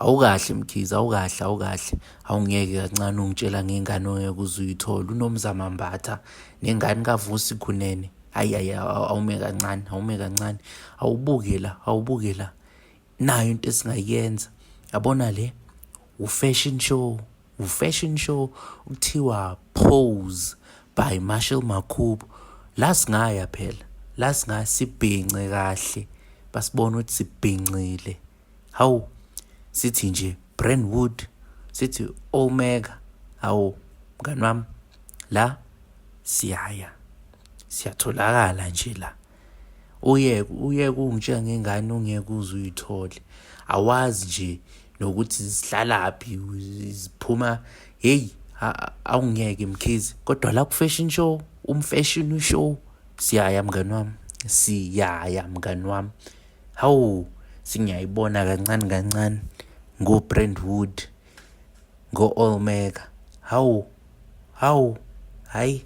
Awukahle Mkhize, awukahle, awukahle. Awungeke kancane ungitshela ngengane ongeke uze uyithole. UNomzamo Mbatha nengane kaVusi Kunene. Hayi hayi, awume kancane, awume kancane. Awubuke la, awubuke la. Nayo into esingayenza. Yabona le u-fashion show, u-fashion show kuthiwa Pose by Marshall Makhubu. La singaya phela, la singaya sibhince kahle. Basibona ukuthi sibhincile. Hawu, sithi nje Brentwood, sithi Omega. Hawu, mngani wami, la siyaya. Siyatholakala nje la. Uyeke, uyeke ungitshela ngengane ongeke uze uyithole. Awazi nje nokuthi zihlalaphi, ziphuma, hey, awungeke Mkhize. Kodwa la ku-fashion show, umfashion show, siyaya mngani wami, siyaya mngani wami. Hawu, sengiyayibona kancane kancane ngo-Brentwood, ngo-Olmega. Hawu, hawu, hhayi.